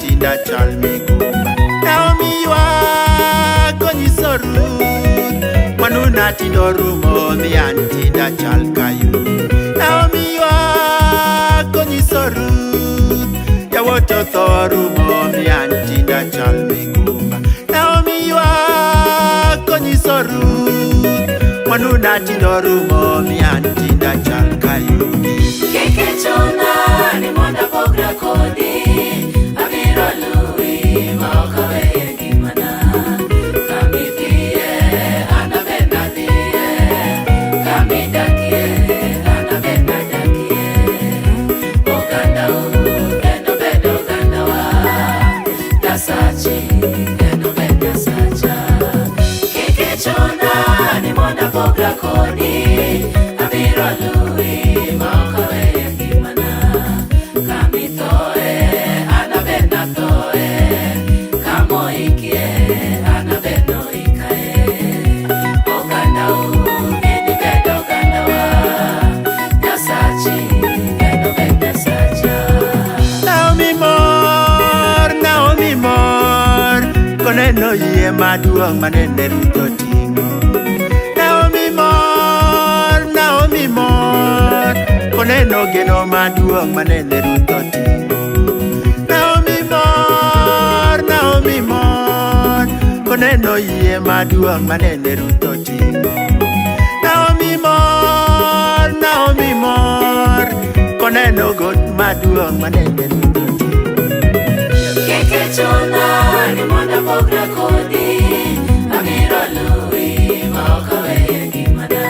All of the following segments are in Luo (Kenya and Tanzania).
tinda chal migumba. Naomi ywak konyiso Ruth, mwanuna tindo rumo mi an tinda chal ka yugi. Naomi ywak konyiso Ruth, yawuot otho rumo mi an tinda chal migumba. Naomi ywak konyiso Ruth, mwanuna tindo rumo mi an tinda chal ka yugi. Kik ichuna ni mondo apogra kodi, abiro luwi ma ok aweyo ngimana. Kama idhiye, an abende adhiye, kama idakie, an abende adakie. Ogandau en obed ogandawa, Nyasachi en obed Nyasacha. Kik ichuna ni mondo apogra kodi, abiro luwi ma ok aweyo ngimana. Kama ithoe, an abende athoe, kama oikie, an abende oikae. Ogandau inibed ogandawa, Nyasachi en obed Nyasacha. Naomi mor, Naomi mor, koneno yie maduong' manene Ruth oting'o. Naomi mor, Naomi mor, koneno geno maduong' manene Ruth oting'o. Naomi mor, Naomi mor, koneno yie maduong' manene Ruth oting'o. Naomi mor, Naomi mor, koneno got maduong' manene Ruth oting'o. Kik ichuna ni mondo apogra kodi, abiro luwi ma ok aweyo ngimana.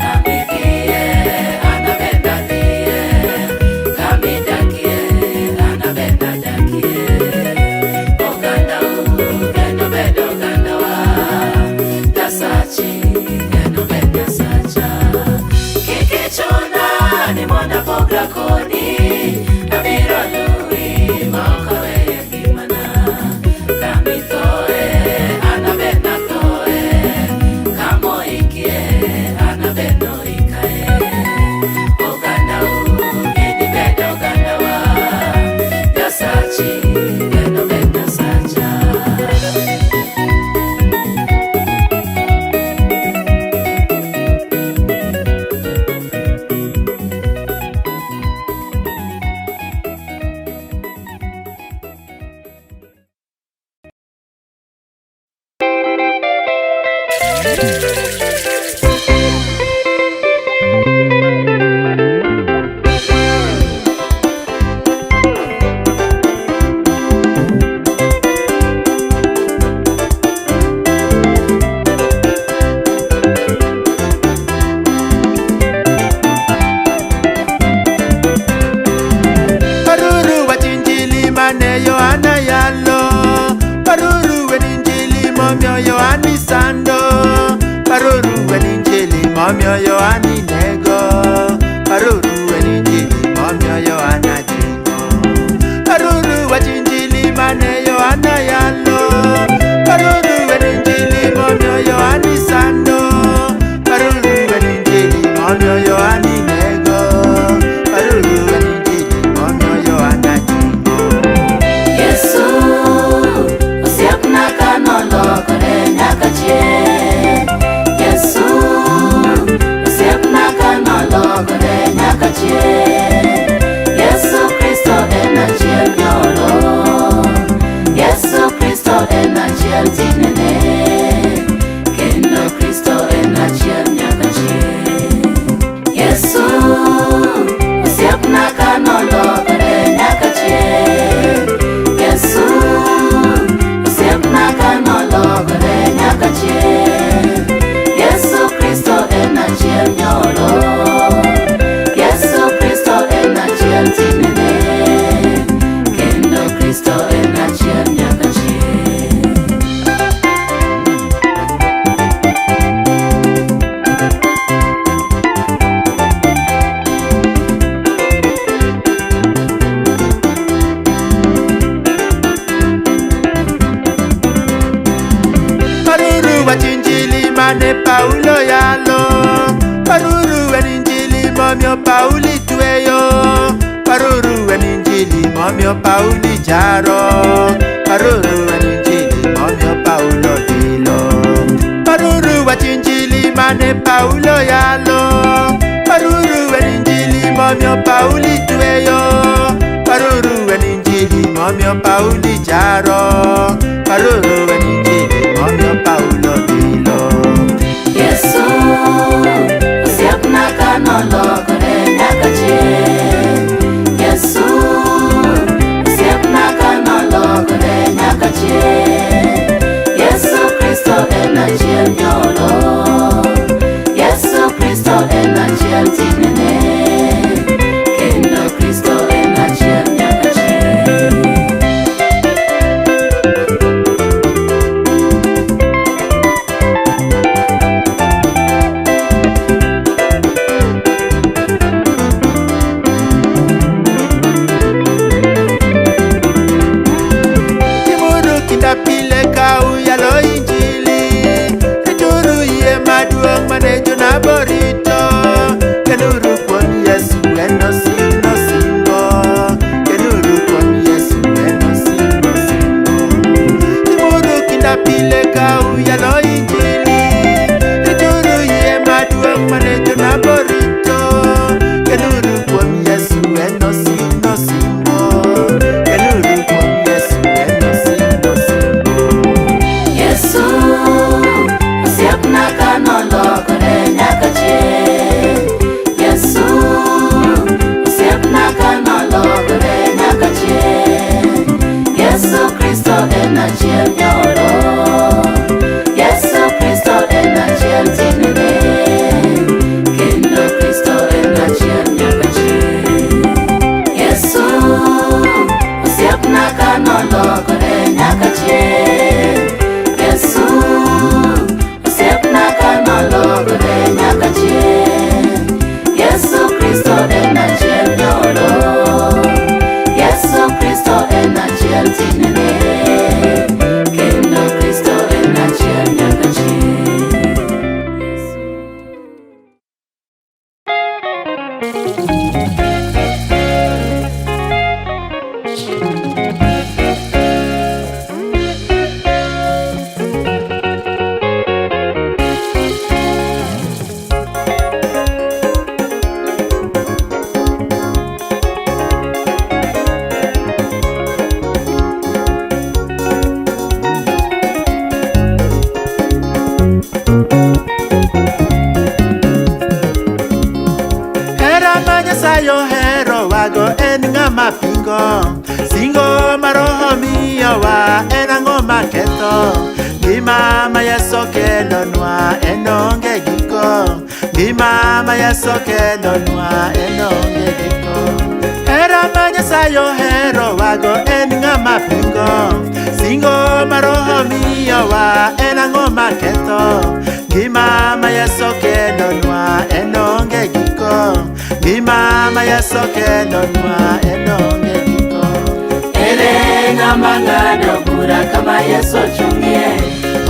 Kama idhiye, an abende adhiye, kama idakie, an abende adakie. Ogandau en obed ogandawa, Nyasachi en obed Nyasacha. Kik ichuna ni mondo apogra kodi, abiro luwi ma ok aweyo ngimana. Kama ithoe, an abende athoe, kama oikie, an abende oikae. Ogandau inibed ogandawa, Nyasachi en obed Nyasacha. Paruru wach injili mane Yohana yalo. Paruru wen injili momiyo Yohana sando. Paruru wen injili momiyo Yohana nego. Paruru wen injili momiyo Yohana ting'o. Paruru wach injili mane Yohana yalo. Paruru wen injili momiyo Yohana sando. Paruru wen injili momiyo Yohana nego. Paruru wen injili momiyo Yohana ting'o. Yesu osiepna ka nolokore nyaka chieng'. Yesu osiepna ka nolokore nyaka chieng'. Yesu Kristo en achiel nyoro. Yesu Kristo en achiel tinene. Kendo Kristo en achiel nyaka chieng'. Yesu osiepna ka nolokore nyaka chieng'. Yesu osiepna ka nolokore nyaka chieng'. Yesu Kristo en achiel nyoro. Yesu Kristo en achiel tinene. Kendo Kristo en achiel nyaka chieng'. Paruru wach injili mane Paulo yalo. Paruru en injili momiyo Pauli tweyo. Paruru en injili momiyo momiyo Pauli jaro. Paruru wach Injili momiyo Paulo bilo. Paruru wach Injili mane Paulo yalo. Paruru wach Injili momiyo Pauli tweyo. Paruru wach Injili momiyo Pauli jaro. Paruru wach Injili momiyo Paulo bilo. Yesu osiepna ka nolokore nyaka chieng'. Yesu osiepna ka nolokore nyaka chieng'. Yesu Kristo en achiel nyoro. Yesu Kristo en achiel tinene. Kendo Kristo en achiel nyaka chieng'. Timuru kinda pile ka uyalo Injili. Rituru yie maduong' mane jonabo rito. Genuru kuom Yesu en osin osimbo. Genuru kuom Yesu en osin osimbo. Timuru kinda pile ka uyalo Injili. Rituru yie maduong' mane jonabo rito. Genuru kuom Yesu en osin osimbo. Genuru kuom Yesu en osin osimbo. Yesu osiepna ka nolokore nyaka chieng'. Yesu osiepna ka nolokore nyaka chieng'. Yesu Kristo en achiel nyoro. Yesu Kristo en achiel tinene. Kendo Kristo en achiel nyaka chieng'. Yesu osiepna ka nolokore nyaka chieng'. Yesu osiepna ka nolokore nyaka chieng'. Yesu Kristo en achiel nyoro. Yesu Kristo en achiel tinene. Kendo Kristo en achiel nyaka chieng'. Yesu. Hera ma Nyasaye oherowago en ng'ama pingo. Singo ma Roho miyowa en ang'o maketho. Ngima ma Yesu kelonwa en onge giko. Ngima ma Yesu kelonwa en onge giko. Hera ma Nyasaye oherowago en ng'ama pingo. Singo ma Roho miyowa en ang'o maketho. Ngima ma Yesu kelonwa en onge giko. Ngima ma Yesu kelonwa en onge giko. Ere ng'ama ng'ado bura kama Yesu ochung'ie?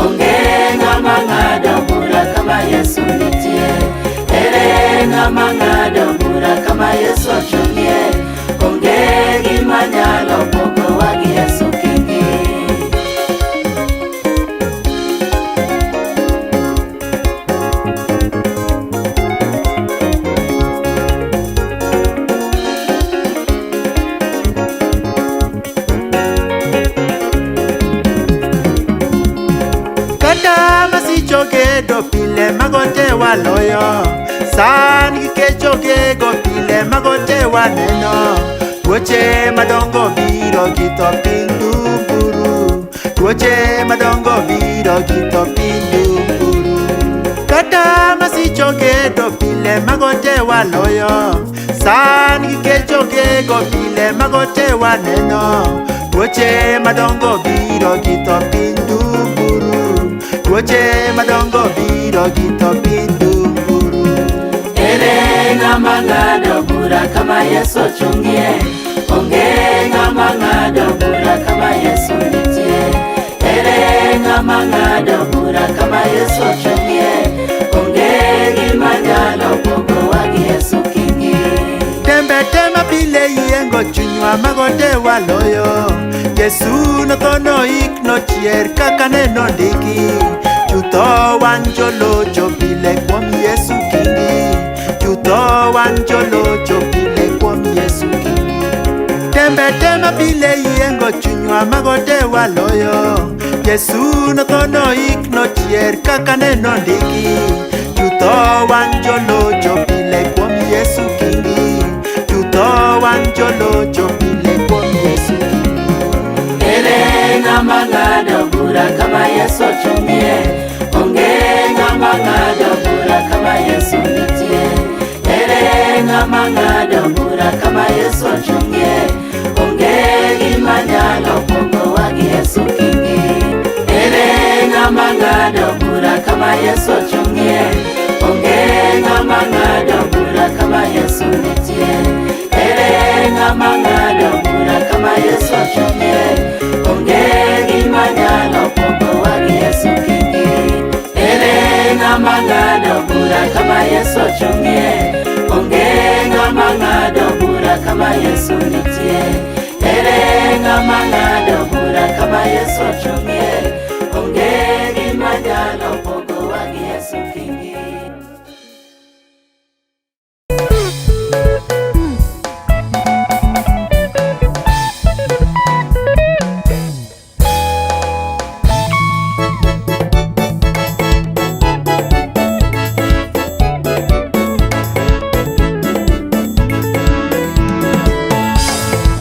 Onge ng'ama ng'ado bura kama Yesu nitie. Ere ng'ama ng'ado bura kama Yesu ochung'ie? Onge gima nyalo pogowa gi Yesu kingi. Kata masiche ogedo pile mago te waloyo. San gi kech ogego pile mago te waneno. Tuoche madongo biro gi tho piny dumburu. Tuoche madongo biro gi tho piny dumburu. Kata masiche ogedo pile mago te waloyo. San gi kech ogego pile mago te waneno. Tuoche madongo biro gi tho piny dumburu. Tuoche madongo biro gi tho piny dumburu. Ere ng'ama ng'ado bura kama Yesu ochung'ie? Onge ng'ama ng'ado bura kama Yesu nitie. Ere ng'ama ng'ado bura kama Yesu ochung'ie? Onge gima nyalo pogowa gi Yesu kingi. Tembe tema pile yiengo yiengo chunywa mago te waloyo. Yesu notho noik nochier kaka ne nondiki. Chutho wan jolocho pile kuom Yesu kingi. Chutho wan jolocho pile kuom Yesu kingi. Tembe tema pile yiengo chunywa mago te waloyo. Yesu notho noik nochier kaka ne nondiki. Chutho wan jolocho pile kuom Yesu kingi. Chutho wan jolocho pile kuom Yesu kingi. Ere ng'ama ng'ado bura kama Yesu ochung'ie? Onge ng'ama ng'ado bura kama Yesu nitie. Ere ng'ama ng'ado bura kama Yesu ochung'ie? Onge gima nyalo pogowa gi Yesu kingi. Ere ng'ama ng'ado bura kama Yesu ochung'ie? Onge ng'ama ng'ado bura kama Yesu nitie. Ere ng'ama ng'ado bura kama Yesu ochung'ie? Onge gima nyalo pogowa gi Yesu kingi. Ere ng'ama ng'ado bura kama Yesu ochung'ie? Onge ng'ama ng'ado bura kama Yesu nitie. Ere ng'ama ng'ado bura kama Yesu ochung'ie? Onge gima nyalo pogowa gi Yesu kingi.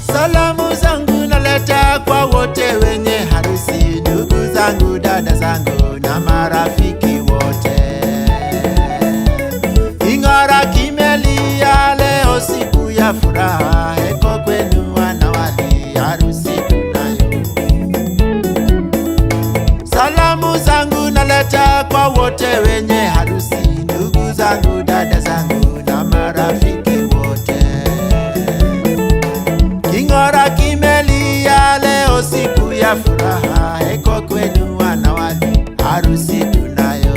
Salamu zangu naleta kwa wote wenye harusi, ndugu zangu, dada zangu na marafiki wote. King'ora kimelia leo, siku ya furaha, heko kwenu wanawali, harusi tunayo. Salamu zangu naleta kwa wote wenye harusi, ndugu zangu, dada zangu na marafiki wote. King'ora kimelia leo, siku ya furaha, heko kwenu wanawali, harusi tunayo.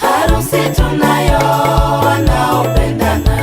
Harusi tunayo wanaopendana,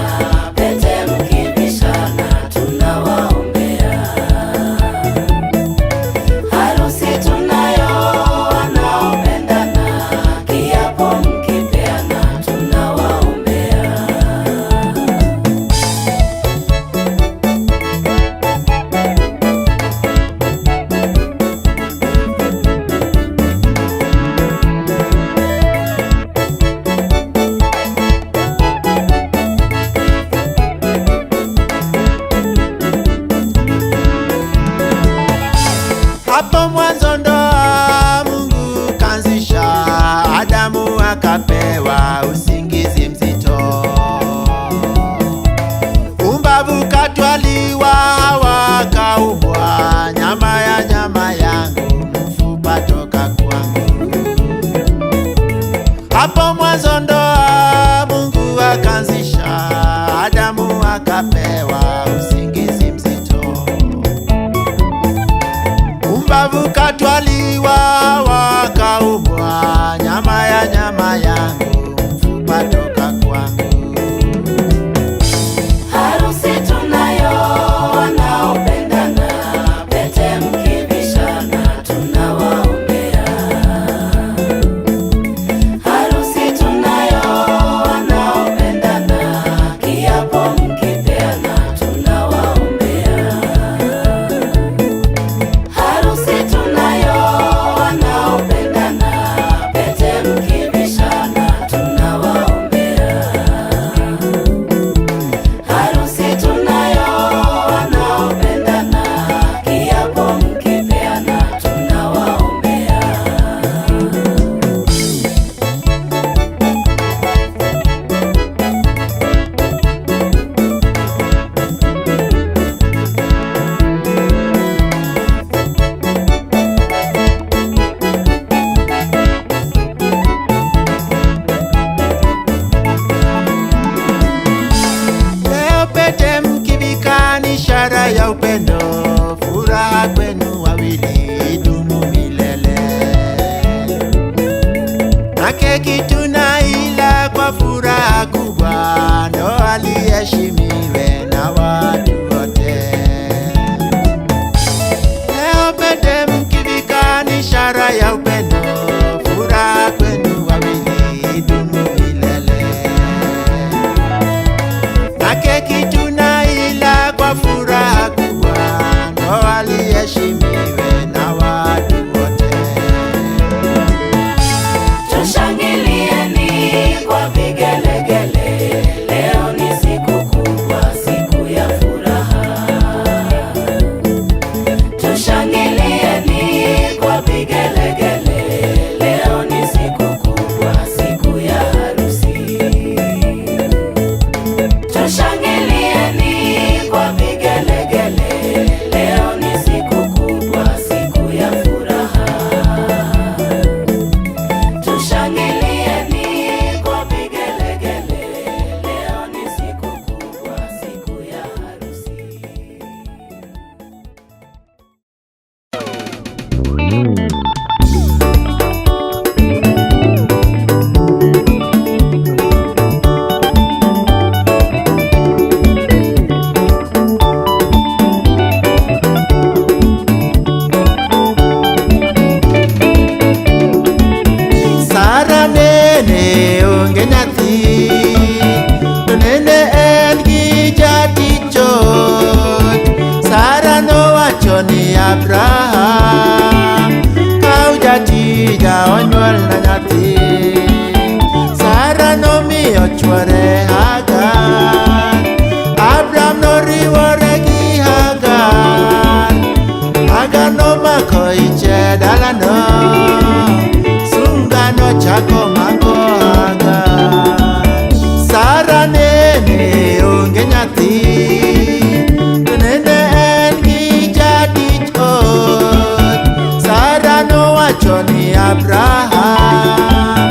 ni Abraham,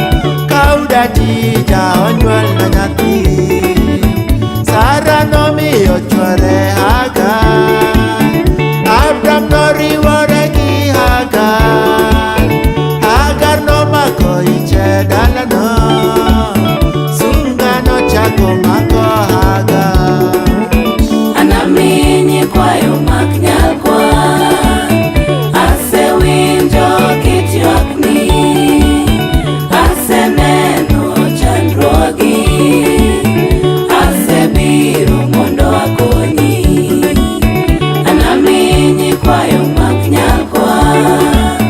kaw jatija onywolna nyathi. Sara nomiyo chwore Hagar, Abram noriwore gi Hagar. Hagar nomako ich e dalano, sunga nochako mako Hagar. Anami nyikwayo mak nyal kwan, asewinjo kit ywakni, aseneno chandruogi, asebiro mondo akonyi. Anami nyikwayo mak nyal kwan,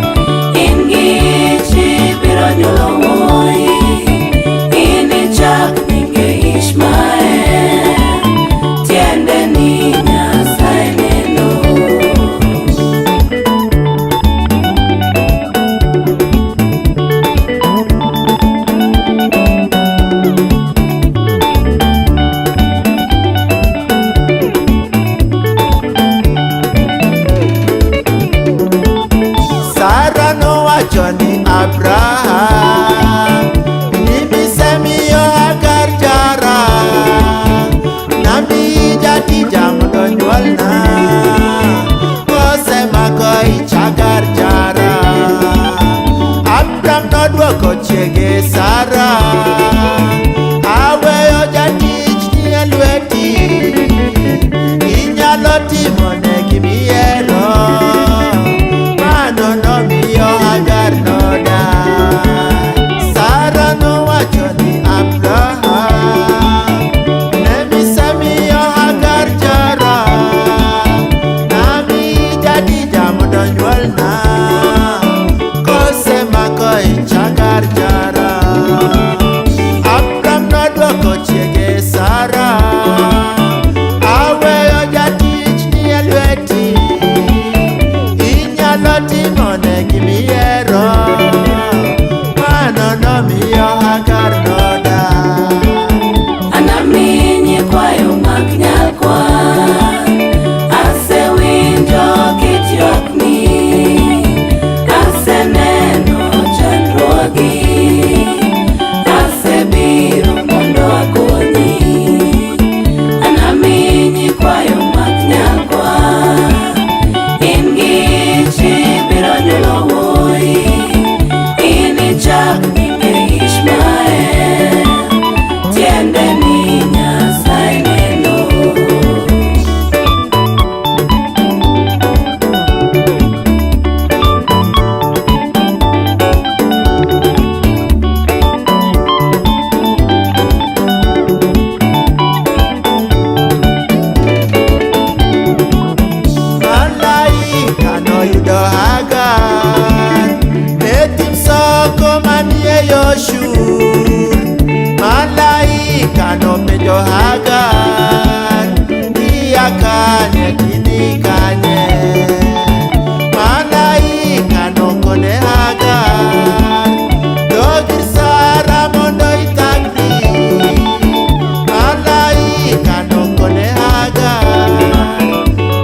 in gi ich ibiro nyuolo wuoyi, inichak nyinge Ishmael, tiende ni Nyasaye neno. Sara nowacho ni Abraham, ni misemiyo Hagar jara, namiyi jatija mondo onywolna, kosemako ich Hagar jara. Abram nodwoko chiege Sara, aweyo jatichni e lweti, inyalo timone gimiyiero. Mano nomiyo Hagar nodak. Sara nowacho ni Abraham, ne misemiyo Hagar jara, namiyi jatija mondo onywolna, kosemako ich Hagar jara. Abram nodwoko chiege Sara, aweyo jatichni e lweti, inyalo timone gimiyiero. Mano nomiyo Hagar nodak. Anami nyikwayo mak nyal kwan, asewinjo kit ywakni, aseneno chandruogi, asebiro mondo akonyi. Anami nyikwayo mak nyal kwan, in gi ich ibiro nyuolo wuoyi, inichak nyinge Ishmael, tiende ni Nyasaye neno. Malaika noyudo Hagar e thim soko manie yo Shur. Malaika nopenjo Hagar, ia kanye tidhi kanye? Malaika nokone Hagar, dog ir Sara mondo ithagri. Malaika nokone Hagar,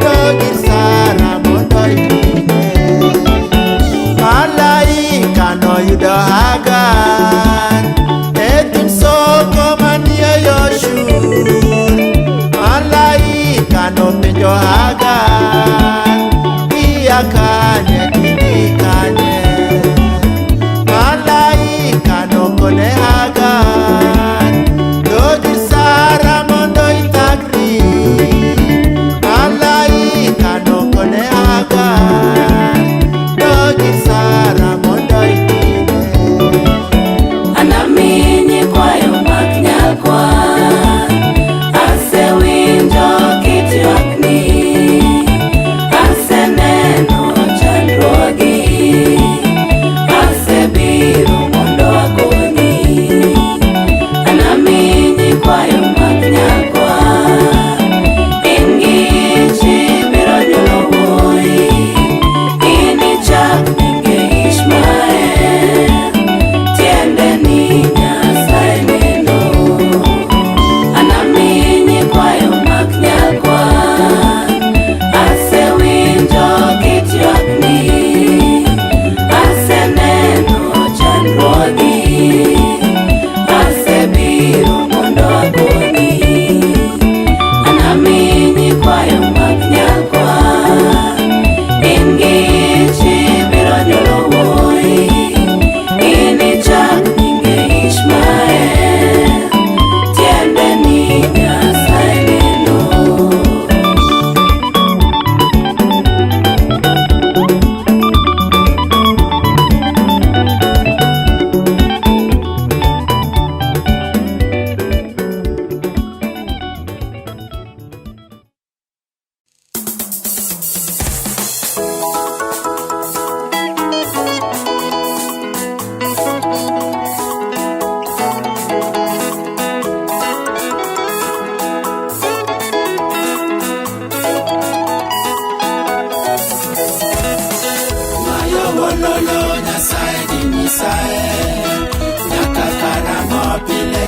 dog ir Sara mondo itine. Malaika noyudo Hagar e thim soko manie yo Shur. Malaika nopenjo Hagar, ia kanye tidhi kanye? Malaika nokone Hagar, dog ir Sara mondo ithagri. Malaika nokone Hagar, dog ir Sara mondo itine.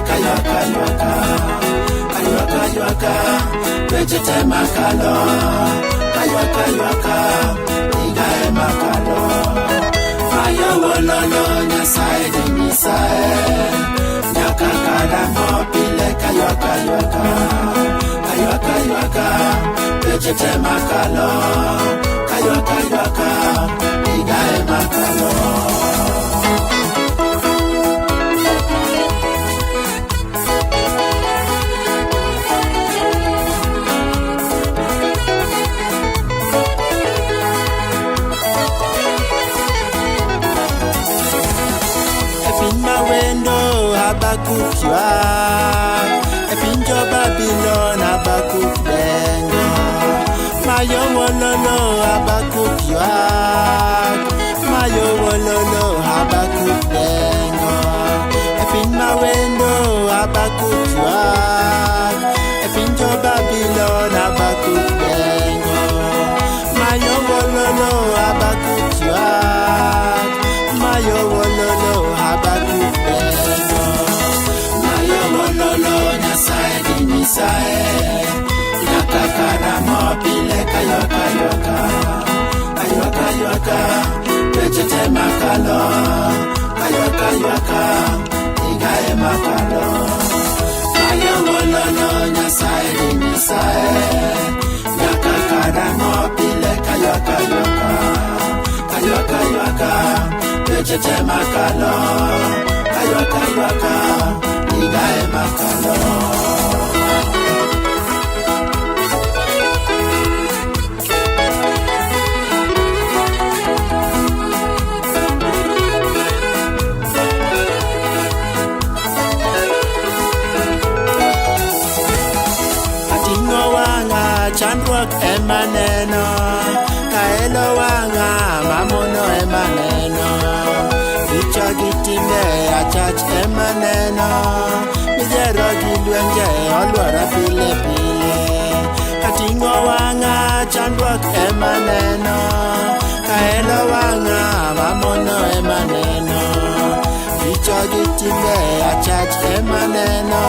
kaywak aywaka, kaywak aywaka, weche te makalo, kaywak aywaka, higa ema kalo. Mayo wololo Nyasaye dhi nyisae, nyaka karang'o pile kaywak aywaka, kaywak aywaka, weche te makalo, kaywak aywaka, higa ema kalo. E piny mawendo Habakuk ywak, e piny jo-Babulon Habakuk dengo. Mayo wololo Habakuk ywak, mayo wololo Habakuk dengo. E piny mawendo Habakuk ywak, e piny jo-Babulon Habakuk dengo. Mayo wololo Habakuk ywak, mayo wololo Habakuk dengo. Mayo wololo Nyasaye dhi nyisae, nyaka karang'o pile kaywak aywaka, kaywak aywaka, weche te makalo, kaywak aywaka, higa ema kalo. Mayo wololo Nyasaye dhi nyisae, nyaka karang'o pile kaywak aywaka, kaywak aywaka, weche te makalo, kaywak aywaka, higa ema kalo. Ating'o wang'a chandruok ema neno, kaelo wang'a mamono ema neno, richo gi timbe achach ema neno, midhiero gi lwenje olwora pile pile. Ating'o wang'a chandruok ema neno, kaelo wang'a mamono ema neno, richo gi timbe achach ema neno,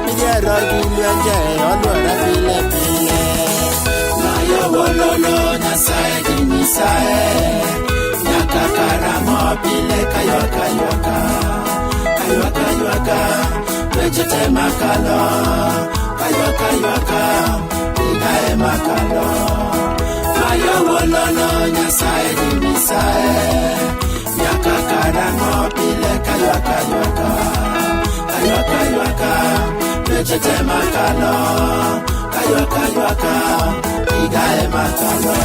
midhiero gi lwenje olwora pile pile. Mayo wololo Nyasaye dhi nyisae, nyaka karang'o pile kaywak aywaka, kaywak aywaka, weche te makalo, kaywak aywaka, higa ema kalo. Mayo wololo Nyasaye dhi nyisae, nyaka karang'o pile kaywak aywaka, kaywak aywaka, weche te makalo, kaywak aywaka, higa ema kalo.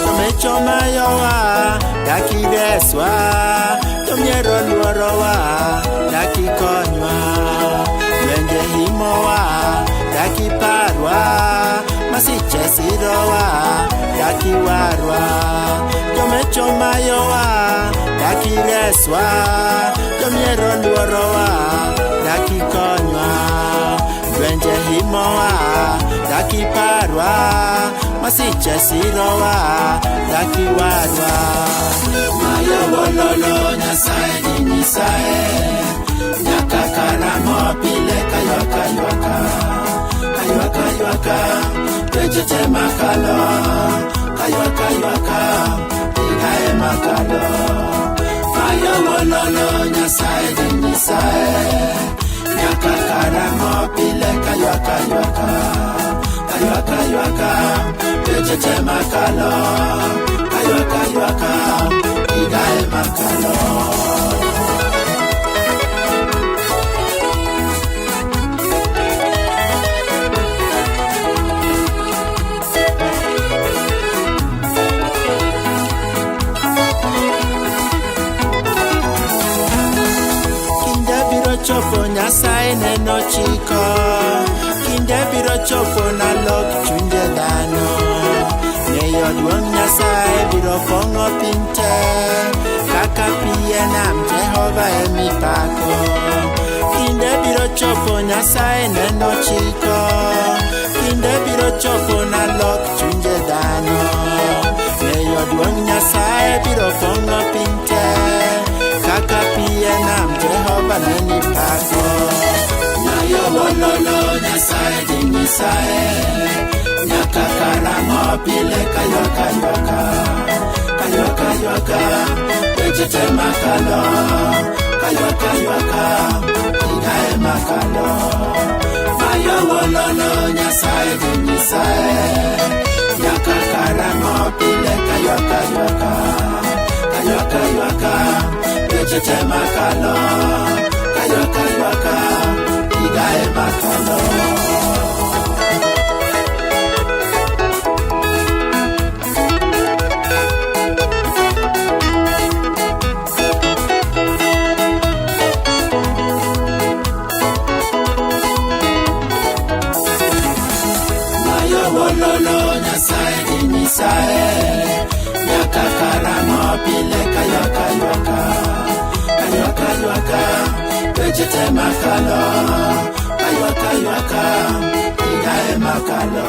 Jomecho mayowa dakireswa, jomiero luorowa dakikonywa, lwenje himowa dakiparwa, masiche sirowa dakiwarwa. Jomecho mayowa dakireswa, jomiero luorowa dakikonywa, lwenje himowa dakiparwa, masiche sirowa dakiwarwa. Mayo wololo Nyasaye dhi nyisae, nyaka karang'o pile kaywak aywaka, kaywak aywaka, weche te makalo, kaywak aywaka, higa ema kalo. Mayo wololo Nyasaye dhi nyisae, nyaka karang'o pile kaywak aywaka, kaywak aywaka, weche te makalo, kaywak aywaka, higa ema kalo. Kinde biro chopo Nyasaye neno chiko, kinde biro chopo nalok chunje dhano. Ng'eyo duong' Nyasaye biro pong'o piny te, kaka pie e nam Jehova emipako. Kinde biro chopo Nyasaye neno chiko. Kinde biro chopo nalok chunje dhano. Ng'eyo duong' Nyasaye biro pong'o piny te. Kaka pi e nam Jehova nenipako. Mayo wololo Nyasaye dhi nyisae. Nyaka karang'o pile kaywaka ywaka. Kaywaka ywaka. Weche te makalo. Kaywaka ywaka. Higa ema kalo. Mayo wololo Nyasaye dhi nyisae. Nyaka karang'o pile kaywaka ywaka. Kaywaka ywaka. Weche te makalo. Kaywaka ywaka. Higa ema kalo. Mayo wololo Nyasaye dhi nyisae. Nyaka karang'o pile kaywaka ywaka. Kaywaka ywaka. Weche te makalo. Kaywaka ywaka. Higa ema kalo.